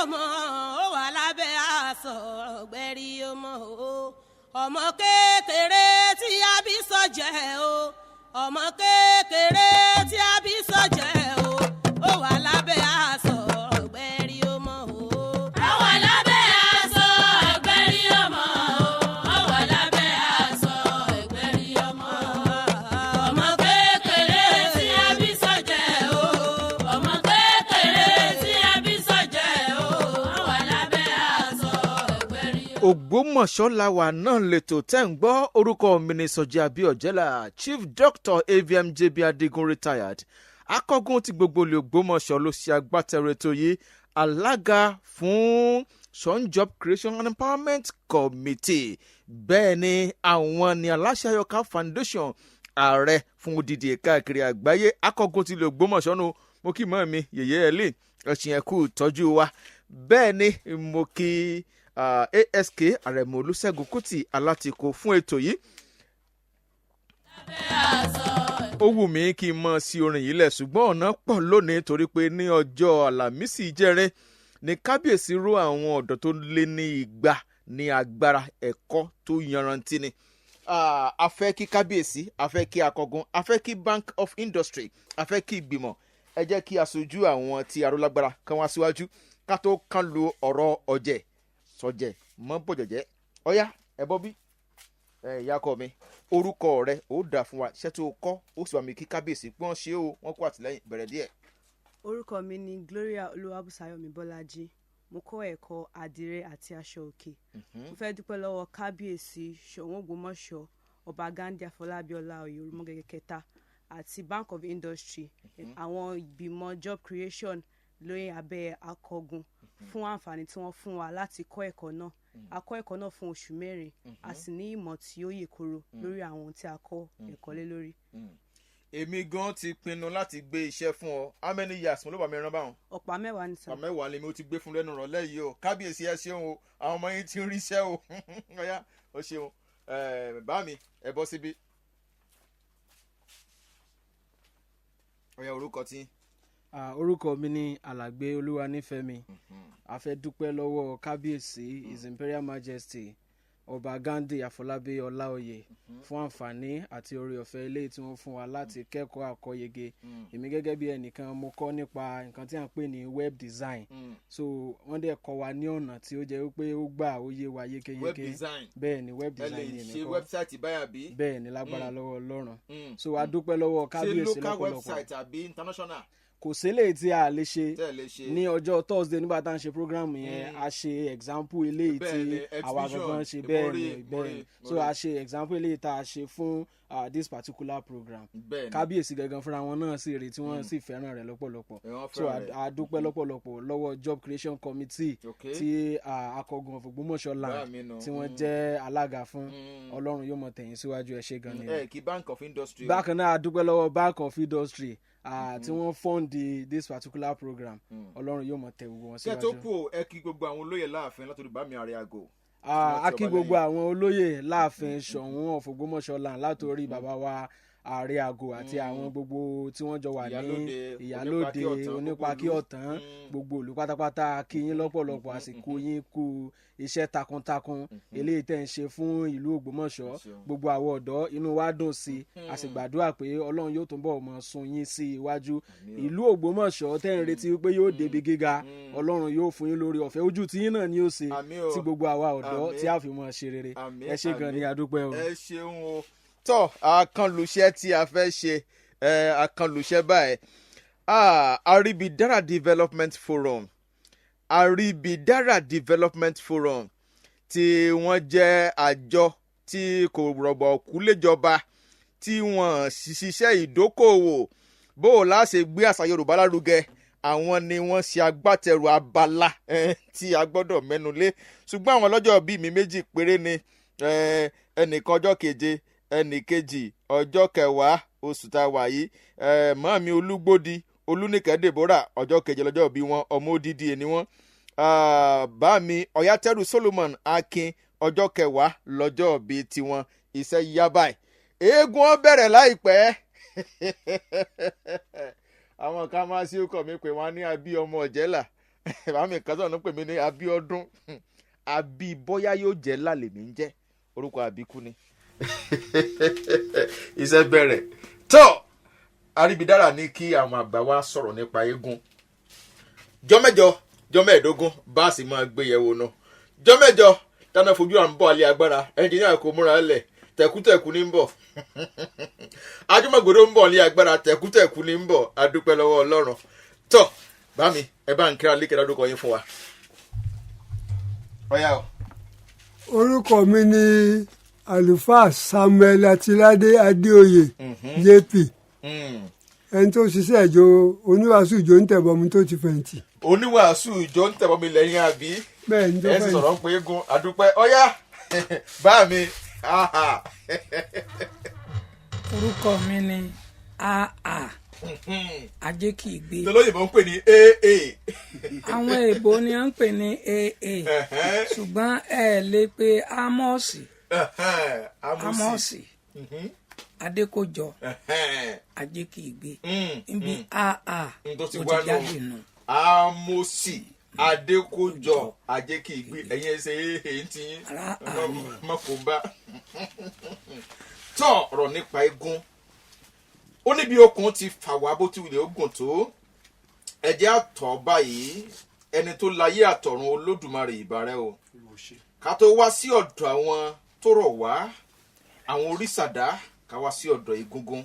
ọmọ ó wà lábẹ́ aṣọ ọ̀gbẹ́rì ọmọ o. Ọmọ kékeré tí a bí sọ́jẹ́ o, ọmọ kékeré tí a bí sọ́jẹ́ o, ó wà lábẹ́ aṣọ ọ̀gbẹ́rì ọmọ o. Ó wà lábẹ́ aṣọ ẹgbẹ́rí ọmọ o. Ó wà lábẹ́ aṣọ ẹgbẹ́rí ọmọ. Ọmọ kékeré tí a bí sọ́jẹ́ o. Ọmọ kékeré tí a bí sọ́jẹ́ o. Ó wà lábẹ́ aṣọ ẹgbẹ́rí ọmọ. Ògbómọ̀ṣọ́ la wà náà lẹ́tọ̀ tẹ́ ń gbọ́. Orúkọ mi ní Sọjí Abíọ́jẹ́là, Chief Doctor AVM JB Adigun, retired, akọ́gun tí gbogbo olè Ògbómọ̀ṣọ́ ló ṣe agbátẹrù ètò yìí, alága fún Sun Job Creation and Empowerment Committee. Bẹ́ẹ̀ ni àwọn ní aláṣẹ Ayọ̀ká Foundation, ààrẹ fún odidi káàkiri àgbáyé, akọ́gun tí ilé Ògbómọ̀ṣọ́ nù. Mo kí mọ́ mi yèyé ẹ̀ lè ẹ̀sìn ẹ̀kú ìtọ́jú wa. Bẹ́ẹ̀ ni mo kí ASK Àrẹ̀mú Olúṣẹ́gun Kútì Alátìkó fún ètò yìí. Ó wù mí kí n mọ sí orin yìí lẹ̀, ṣùgbọ́n ọ̀nà pọ̀ lónìí, torí pé ní ọjọ́ Àlàmísì jẹ́rẹ́ ní kábíyèsí ró àwọn ọ̀dọ́ tó lé ní 200 ní agbára ẹ̀kọ́ tó yanrantí ni. A fẹ́ kí kábíyèsí, a fẹ́ kí akọgun, a fẹ́ kí Bank of Industry, a fẹ́ kí ìgbìmọ̀. Ẹ jẹ́ kí aṣojú àwọn tí arólágbára kan wá síwájú ká tó kán lu ọ̀rọ̀ ọ̀jẹ̀ sọ̀jẹ̀ mọ́ bọ̀jọ̀jẹ́. Ọ̀yá, ẹ bọ́ bí ẹ ìyá ọkọ mi, orúkọ rẹ ó dà fún wa, iṣẹ́ tó kọ́, ó sì wà mí kí kábíyèsí pé wọ́n ṣe o, wọ́n kó àtìlẹ́yìn bẹ̀rẹ̀ díẹ̀. Orúkọ mi ni Gloria Olúwabùsáyọ̀mí Bọ́lájí. Mo kọ́ ẹ̀kọ́ àdìrẹ àti aṣọ òkè. Mo fẹ́ dúpẹ́ lọ́wọ́ kábíyèsí Ṣọ̀ún Ògbómọ̀ṣọ́, Ọba Ghandi Afọlábí Ọláoyè Orúmọgẹ́gẹ́ kẹta, àti Bank of Industry, àwọn ìgbìmọ̀ job creation lórí abẹ́ akọgun, fún àǹfààní tí wọ́n fún wa láti kọ́ ẹ̀kọ́ náà. A kọ́ ẹ̀kọ́ náà fún oṣù 4, a sì ní ìmọ̀ tí ó yè koro lórí àwọn ohun tí a kọ́ ẹ̀kọ́ lé lórí. Èmi gan ti pinnu láti gbé iṣẹ́ fún ọ. How many years mo ló bá mi rán báwọn? Ọ̀pá 10 ní sàn. Ọ̀pá 10 lèmi ó ti gbé fún lẹ́nu rọ̀lẹ́ yìí o. Kábíyèsí, ẹ ṣeun o, àwọn ọmọ yín ti ń ríṣẹ́ o. Ọ̀yá, o ṣeun. Bá mi, ẹ bọ́ síbí. Ọ̀yá, orúkọ tí. Orúkọ mi ni Alàgbé Olúwanífẹ̀mí. A fẹ́ dúpẹ́ lọ́wọ́ kábíyèsí, His Imperial Majesty Ọba Ghandi Àfọlábí Ọláoyè, fún àǹfààní àti oore ọ̀fẹ́ eléyìí tí wọ́n fún wa láti kẹ́kọ̀ọ́ àkọ́yege. Èmi gẹ́gẹ́ bí ẹnìkan, mo kọ́ nípa nǹkan tí à ń pè ní web design. So wọ́n dẹ̀ kọ́ wa ní ọ̀nà tí ó jẹ́ wípé ó gbà ó yé wa yékéyéké. Web design. Bẹ́ẹ̀ ni, web ẹ lè design ni èmi ṣe kọ́. Website báyà bí. Bẹ́ẹ̀ ni, lágbára lọ́wọ́ Ọlọ́run. So a dúpẹ́ lọ́wọ́ Ṣé kábíyèsí local lọ́pọ̀lọpọ̀. website àbí international? Kò sílẹ̀ tí a lè ṣe. Tẹ́ ẹ lè ṣe. Ní ọjọ́ Thursday, nígbà tá à ń ṣe program yẹn, a ṣe example eléyìí Bẹ́ẹ̀ tí ni, àwa exhibition. gangan ṣe. Mo Bẹ́ẹ̀ rí, ni. mo Bẹ́ẹ̀ rí, ni. mo So rí. a ṣe example eléyìí tá a ṣe fún this particular program. Bẹ́ẹ̀ ni. Kábíyèsí gangan fúnra wọn náà sì rí tí wọ́n sì fẹ́ràn rẹ̀ lọ́pọ̀lọpọ̀. Ẹ, wọ́n So fẹ́ràn rẹ̀. a dúpẹ́ lọ́pọ̀lọpọ̀ lọ́wọ́ Job Creation Committee tí akọgun of Ògbómọ̀ṣọ́ Bá land mi nù. tí wọ́n jẹ́ alága fún. Ọlọ́run yóò mọ̀ tẹ̀yìn síwájú. Ẹ ṣé gan ni. Ẹ kí Bank of Industry o. Bákan náà, a dúpẹ́ lọ́wọ́ Bank of Industry tí wọ́n fund this particular program. Ọlọ́run yóò mọ̀ tẹ̀ gbogbo wọn Kẹ́ tó síwájú. kú o, ẹ kí gbogbo àwọn olóyè láàfin látòrí bá mi àrẹ àgò. A kí Ọba gbogbo lẹ́yìn. àwọn olóyè láàfin Ṣọ̀ún of Ògbómọ̀ṣọ́ land, látòrí bàbá wa ààrẹ àgò àti àwọn gbogbo tí wọ́n jọ wà ní Ìyálóde, ìyálóde, Onípakí Ọ̀tán, Onípakí gbogbo ìlú. Ọ̀tán, gbogbo ìlú pátápátá, kí yín lọ́pọ̀lọpọ̀. Àsìkò yín kú iṣẹ́ takuntakun eléyìí tẹ́ ń ṣe fún ìlú Ògbómọ̀ṣọ́. Ẹ ṣeun. Gbogbo àwọn ọ̀dọ́, inú wa dùn sí i. A sì gbàdúrà pé Ọlọ́run yóò túnbọ̀ mọ̀ sun yín sí iwájú. Ìlú Ògbómọ̀ṣọ́ tẹ́ ń retí pé yóò débi gíga, Ọlọ́run yóò fún yín lórí ọ̀fẹ́, ojú tí yín náà ni ó ṣe Àmín o. tí gbogbo àwa ọ̀dọ́ Àmín. tí a fi mọ̀ ṣe rere. Àmín, Ẹ ṣé gan ni. Àmín. A dúpẹ́ o. Ẹ ṣeun o. Tọ́ àkànlùṣẹ́ tí a fẹ́ ṣe, ẹ àkànlùṣẹ́ báyìí. Aribidara Development Forum, Aribidara Development Forum, tí wọ́n jẹ́ àjọ tí kò rọ̀gbọ̀ kú léjọba, tí wọ́n ṣiṣẹ́ ìdókòwò bó o láṣẹ gbé àṣà Yorùbá lárugẹ, àwọn ni wọ́n ṣe agbátẹrù abala tí a gbọ́dọ̀ mẹ́nu lé. Ṣùgbọ́n àwọn ọlọ́jọ́ bíi mi 2 péré ni, ẹnìkan ọjọ́ 7, ẹnìkejì ọjọ́ 10 oṣù tá a wà yìí. Màámi Olúgbòdì Olúnìkẹ́ Deborah, ọjọ́ 7 lọ́jọ́ bí wọn, ọmọ odidi ni wọ́n. Bá mi Ọ̀yátẹ́rù Solomon Akin, ọjọ́ 10 lọ́jọ́ bíi tiwọn. Iṣẹ́ yá báyìí, eégún ó bẹ̀rẹ̀ láìpẹ́. Àwọn kan máa ṣí ọkọ̀ mi pé wọ́n á ní abí ọmọ ọ̀jẹ́là. Bàbá mi kan sọ̀rọ̀ pè mí ní Abíọ́dún. Àbí bóyá yóò jẹ́ lálẹ́ mi ń jẹ́ orúkọ àbíkú ni. Iṣẹ́ bẹ̀rẹ̀ tó. Àríbidára ní kí àwọn àgbà wa sọ̀rọ̀ nípa eégún jọ́mẹ́jọ jọ́mẹ́ẹ̀dógún bá a sì máa gbé yẹ̀wò náà jọ́mẹ́jọ. Dáná fojú à ń bọ̀ alẹ́ agbára ẹnjìníà kò múra lẹ̀, tẹ̀kútẹ̀kú ní ń bọ̀, ajúmọ̀gbòdo ń bọ̀ ní agbára, tẹ̀kútẹ̀kú ní ń bọ̀. Adúpẹ́ lọ́wọ́ Ọlọ́run. Tọ́ bá mi, ẹ bá ń kíra lékè, dádúkọ yín fún wa. Ọ̀yá o. Orúkọ mi ni Àlùfáà Samuel Atilade Adéoyè JP, ẹni tó ṣiṣẹ́ ìjọ oníwàásù ìjọ ń tẹ̀bọmi tó ti fẹ̀yìntì. Oníwàásù ìjọ ń tẹ̀bọmi lẹ́yìn, àbí? Bẹ́ẹ̀ ni, tó Ẹ sì fẹ̀yìntì. sọ̀rọ̀ ń pé eégún. Adúpẹ́. Ọ̀yá bá mi. Orúkọ mi ni Aa Ajékìgbé. Tolóyìnbó ń pè ní aa. Àwọn èèbó ni à ń pè ní aa, ṣùgbọ́n ẹ lè pe Ámọ́ọ̀sì. Amosi. Ámọ́ọ̀sì Adékòjọ Ajékìgbé níbi aa N tó ti ó wá ti nù. Jáde nù. Amosi Adékòjọ Ajékìgbé, ẹ̀yin ẹsẹ̀ èyí ti yín. Ara àmì. Mọ́kòbá tọ́ ọ̀rọ̀ nípa eégún, ó níbi okùn ti fà wá bó ti wulẹ̀ ogun tó ẹ̀jẹ̀ àtọ̀ báyìí. Ẹni tó láyé àtọ̀run, Olódùmarè, ìbàrẹ̀ o. Ká tó wá sí ọ̀dọ̀ àwọn tó rọ̀ wá, àwọn orísàdá, ká wá sí ọ̀dọ̀ egungun,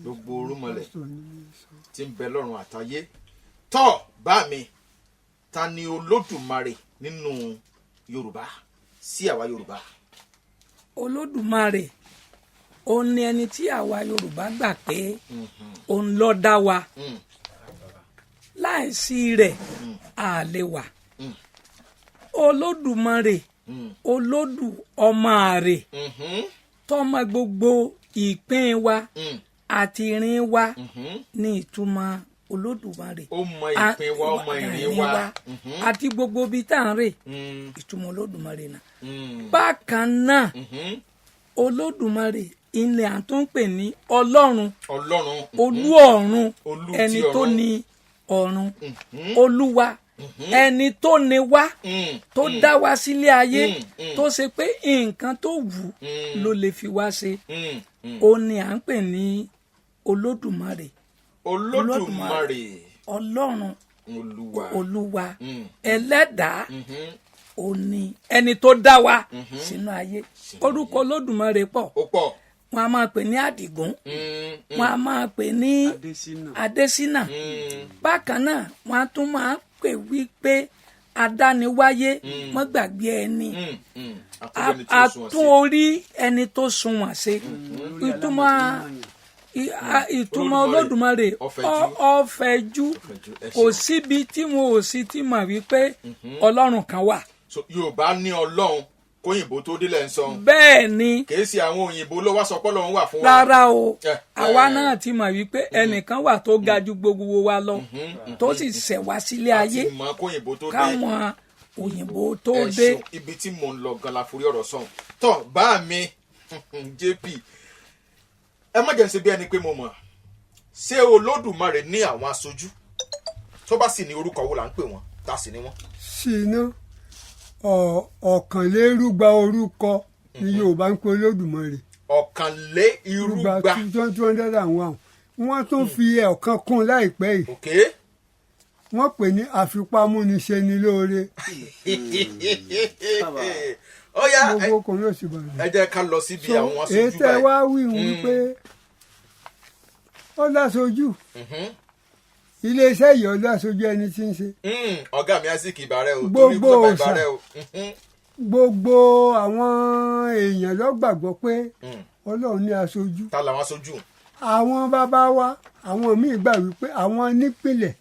gbogbo orúnmọlẹ̀ tí ń bẹ lọ́run àtayé. Tọ́ bá mi, ta ni Olódùmarè nínú Yorùbá sí àwa Yorùbá? Olódùmarè, òun ni ẹni tí àwa Yorùbá gbà pé òun ló dá wa. Láìsí rẹ̀, a lè wà. Olódùmarè, olódù ọmọ àrè, tọmọ gbogbo ìpín wa àti ìrìn wa ní ìtumọ̀ Olódùmarè. Ó mọ ìpín wa, ó mọ ìrìn wa. Àti gbogbo ibi tá à ń rè. Ìtumọ̀ Olódùmarè náà. Bákan náà, Olódùmarè ilẹ̀ à tó ń pè ní Ọlọ́run. Ọlọ́run. Olú ọ̀run. Olú ti Ẹni tó ọ̀run. ní ọ̀run, Olúwa, ẹni tó ní wá, tó dá wa sílé ayé, tó ṣe pé nǹkan tó wù ú ló lè fi wá ṣe. Ó ní à ń pè ní Olódùmarè. Olódùmarè. Ọlọ́run. Olúwa. Olúwa, ẹlẹ́dàá, ó ní ẹni tó dá wa sínú ayé. Orúkọ Olódùmarè pọ̀. Ó pọ̀. Wọn a máa pè ní Àdìgún, wọn a máa pè ní Adésínà. Adésínà. Bákan náà, wọn a tún máa pè wípé adániwáyé mọ́ gbàgbé ẹni. Àtúndẹni tí ó sunwọ̀n sí. Àtún orí ẹni tó sunwọ̀n ṣe. Ìtumọ̀ Olódùmarè Olódùmarè ọ̀fẹ́jú. Ọ̀fẹ́jú. Ọ̀fẹ́jú, ẹ Kò ṣeun. síbi tí wọn ò sí ti mọ̀ wípé Ọlọ́run kan wà. So, Yorùbá ní Ọlọ́run kóyìnbó tó délẹ̀ ń sọ. Bẹ́ẹ̀ ni. Kìí ṣe àwọn òyìnbó ló wá sọ pé Ọlọ́run wà fún wa. Rárá o. Àwa náà ti mọ̀ wípé ẹnìkan wà tó ga ju gbogbo wa lọ, tó sì ṣẹ̀ wá sílé ayé Àti mọ̀ kóyìnbó tó dé. káwọn òyìnbó tó Ẹ dé. ṣeun. Ibi tí mò ń lọ gan la forí ọ̀rọ̀ sọ̀hún. Tọ́ bá mi JP, ẹ má jẹ́ ń ṣe bí ẹni pé mo mọ̀. Ṣé Olódùmarè ní àwọn aṣojú? Tó bá sì ní, orúkọ wo là ń pè wọ́n, tá sì ní wọ́n? Sí iná 101 orúkọ ni Yorùbá ń pe Olódùmarè. 101. 201. Wọ́n tún fi ọ̀kan kún láìpẹ́ yìí. Wọ́n pè ní àfipámúniṣe ni lóore. Ó yá, Gbogbo ọkùnrin òsì bàjẹ́. ẹ jẹ́ ká lọ síbi So àwọn èyí aṣojú tẹ́ báyìí. wá wí wípé ó láṣojú, iléeṣẹ́ yìí ó láṣojú ẹni tí ń ṣe. Ọ̀gá mi Isaac, ìbàrẹ̀ o, torí Gbogbo kúlọ̀ bá òòṣà. ìbàrẹ̀ o. Gbogbo àwọn èèyàn ló gbàgbọ́ pé Ọlọ́run ní aṣojú. Ta làwọn aṣojú? Àwọn bàbá wa, àwọn míì gbà wípé àwọn nípìnlẹ̀,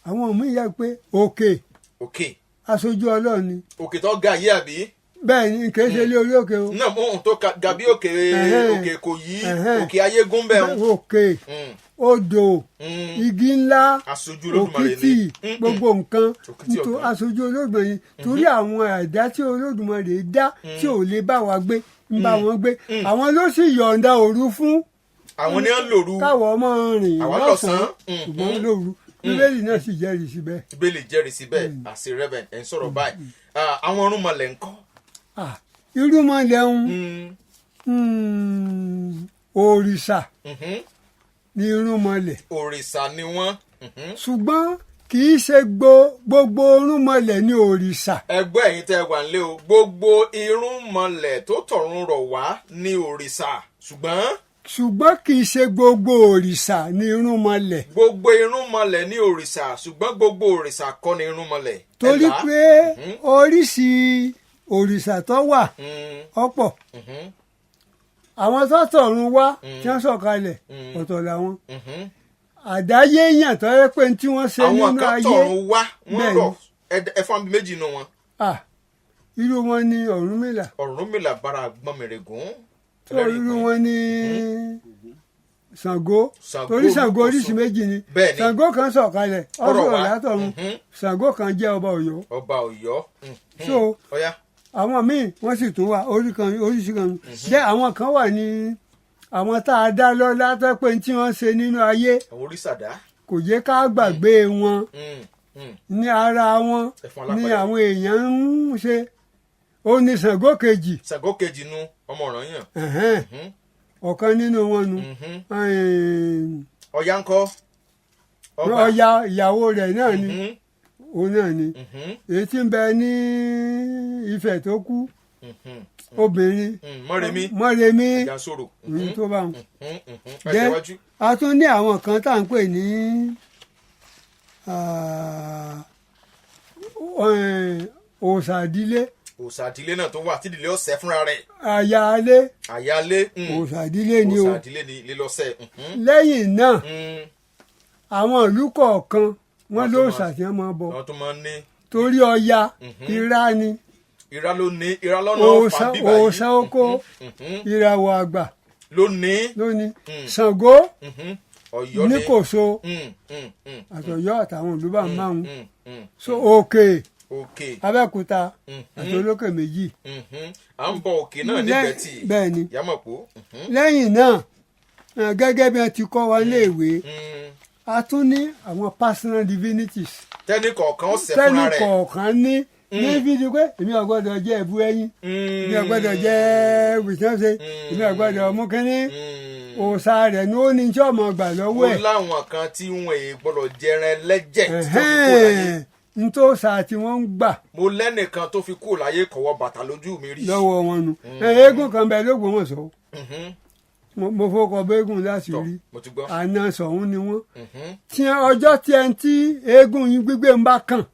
àwọn míì yà pé òkè aṣojú Ọlọ́run ni. Òkè tó ga yìí, àbí? Bẹ́ẹ̀ ni, kì í ṣe ilé orí òkè o. Náà mú ohun tó ga bí òkè. Òkè kò yí. Òkè ayégún bẹ́ẹ̀ ń. Òkè, odò, igi ńlá, Aṣojú Olódùmarè ni. òkìtì, gbogbo nǹkan. Òkìtì Nítorí ọ̀gá. aṣojú Olódùmarè, torí àwọn ẹ̀dá tí Olódùmarè dá tí ò lè bá wa gbé ń bá wọn gbé, àwọn ló sì yọ̀ǹda òru fún Àwọn ni wọ́n lòru. káwọ́ ọmọ rìn Àwa lọ́sàn-án, lọ́sàn-án. ṣùgbọ́n lóru Bíbélì náà sì jẹ́rìí síbẹ̀. Bíbélì jẹ́rìí síbẹ̀. Àṣẹ reverend ẹ̀ ń sọ̀rọ̀ báyìí. Ah, àwọn irúnmọlẹ̀ ńkọ́? Ah, irúnmọlẹ̀ ń òrìṣà ní irúnmọlẹ̀. Òrìṣà ni wọ́n. Ṣùgbọ́n kì í ṣe gbogbo irúnmọlẹ̀ ní òrìṣà. Ẹgbẹ́ ẹ̀yin tẹ́ ẹ wà nílé o, gbogbo irúnmọlẹ̀ tó tọ̀run rọ̀ wá ní òrìṣà, ṣùgbọ́n Ṣùgbọ́n kì í ṣe gbogbo òrìṣà ní irúnmọlẹ̀. Gbogbo irúnmọlẹ̀ ní òrìṣà, ṣùgbọ́n gbogbo òrìṣà kọ́ ni irúnmọlẹ̀. Torí Ẹ là á. pé oríṣi òrìṣà tó wà ọ̀pọ̀. Àwọn tó tọ̀run wá tí wọ́n sọ̀kalẹ̀, ọ̀tọ̀ làwọn. Àdáyé yàn tó yẹ pé tí wọ́n ṣe Àwọn nínú kan ayé. tọ̀run wá, wọ́n Bẹ́ẹ̀ni. rọ̀. Ẹ fún mi méjì nù wọn. Ah, irú wọn ni Ọ̀rúnmìlà. Ọ̀rúnmìlà bára gbọ́nmìrègún. Tó irú wọn ni Ṣàngó. Ṣàngó. Torí Ṣàngó Olúkòso. oríṣi méjì ni. Bẹ́ẹ̀ni. Ṣàngó kan sọ̀kalẹ̀, Ọ̀rọ̀ ọ̀sọ̀rọ̀ wá. látọ̀run. Ṣàngó kan jẹ́ ọba Ọ̀yọ́. Ọba Ọ̀yọ́. So Ọ̀yá. àwọn míì wọ́n sì tún wà orí kan, oríṣi kan jẹ́. Àwọn kan wà ní àwọn tá a dá lọ́lá tó pé tí wọ́n ṣe nínú ayé Àwọn oríṣàdá. kò jẹ́ ká gbàgbé wọn. Ní ara wọn Ẹ fún ní alápẹ̀rẹ̀. àwọn èèyàn ń ṣe, ó ní Ṣàngó kejì. Ṣàngó kejì nu ọmọ Ọ̀rànyàn. Ẹ̀hẹ́n. Ọ̀kan nínú wọn nu. Ọya ńkọ́? Ọba. Ọya ìyàwó rẹ̀ náà ni. Òun náà ni èyí tí ń bẹ ní Ifẹ̀ tó kú, obìnrin. Mọ́remí. Mọ́remí. Ẹja sòrò. Tó bá wọn. Ẹ Jẹ́ tẹ̀wájú. a tún ní àwọn kan tá à ń pè ní òòṣà ìdílé. Òòṣà ìdílé náà tó wà tí ìdílé ọ̀sẹ̀ fúnra rẹ̀. Àyàlé. Àyálé. Òòṣà ìdílé ni o. Òòṣà ìdílé ni ilé lọ́sẹ̀. Lẹ́yìn náà, àwọn ìlú kọ̀ọ̀kan wọ́n Wọ́n tún lóòṣà tí wọ́n máa bọ. Àwọn tó máa ń ní. Torí Ọya, ìrá ni. Ìrá ló ní ìrá lọ́nà Òòṣà ọ̀fà bíbá yìí. òòṣà oko, ìràwọ̀ àgbà Ló ní. lónìí, Ṣàngó Ọ̀yọ́ ní. ní Kòso àtọ̀yọ́ àtàwọn ìlú bá márùn. So òkè Òkè. Abẹ́òkúta àti olókè méjì. À ń bọ òkè náà nígbẹ́ tí. Bẹ́ẹ̀ ni. Yàmọ̀pó. Lẹ́yìn náà, gẹ́gẹ́ bí wọ́n ti kọ́ wa léèwé, a tún ní àwọn personal divinities. Tẹ́nì kọ̀ọ̀kan ọ̀sẹ̀ Tẹ́nì fúnra rẹ̀. kọ̀ọ̀kan ní fídíò pé èmi ò gbọ́dọ̀ jẹ ẹ̀bú ẹyin, èmi ò gbọ́dọ̀ jẹ wìtánṣe, èmi ò gbọ́dọ̀ mú kínní. Òòṣà rẹ̀ ní ó ní tí ọmọ gbà lọ́wọ́ Ó ẹ̀. láwọn kan tí wọn èè gbọ́dọ̀ jẹran lẹ́jẹ̀ tí tó fi kúrò láyé. Ẹ̀hẹ́n, n tó sà tí wọ́n ń gbà Mo lẹ́nìkan tó fi kúrò láyé kọ̀wọ́ bàtà lójú mi rí. lọ́wọ́ wọn nu. Eégún kan bẹ lÓgbómọ̀ṣọ́. Mo fọkọ bẹ́ẹ̀gùn láti Tọ́, rí. mo ti gbọ́. Àna sọ̀hún ni wọ́n. Tí ọjọ́ tí ẹni tí eégún yín gbígbé ń bá kàn,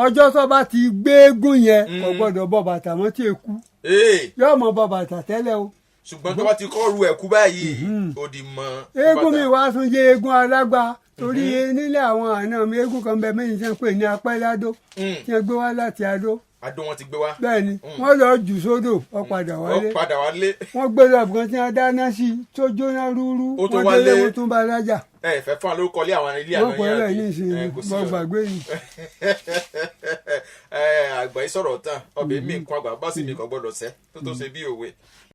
ọjọ́ tó bá ti gbé eégún yẹn, kò gbọ́dọ̀ bọ́ bàtà mọ́ tí eku Ee, yóò mọ bọ́ bàtà tẹ́lẹ̀ o. Ṣùgbọ́n tó bá ti kọ́ ru ẹ̀kú báyìí, ó di mọ́. Eégún mi wá tún jẹ́ eégún alágbá torí nílé àwọn àna mi, eégún kan bẹ méjì tí wọ́n pè ní Apẹ́ládó tí wọ́n gbé wá láti Adó. Adó wọn ti gbé wá. Bẹ́ẹ̀ ni, wọ́n lọ jù sódò, ó padà Ó wálé. padà wálé. Wọ́n gbé lọ bùkún tí wọ́n dáná sí i tó jóná rúrú. Ó tún Wọ́n délé, wálé. wọ́n tún bá lájà. Ẹ fẹ́ fún wa lórúkọ ilé àwọn ilé àná Wọ́n pọ̀ yẹn ẹ́ àbí? ní ìsinyìí. Ẹ, kò sí Mo ọ̀nà. gbàgbé yìí. Ẹ, àgbà yìí sọ̀rọ̀ tán, ọbẹ̀ mi nǹkan àgbà bá sì mi kàn gbọ́dọ̀ sẹ́ tó tó ṣe bí òwe.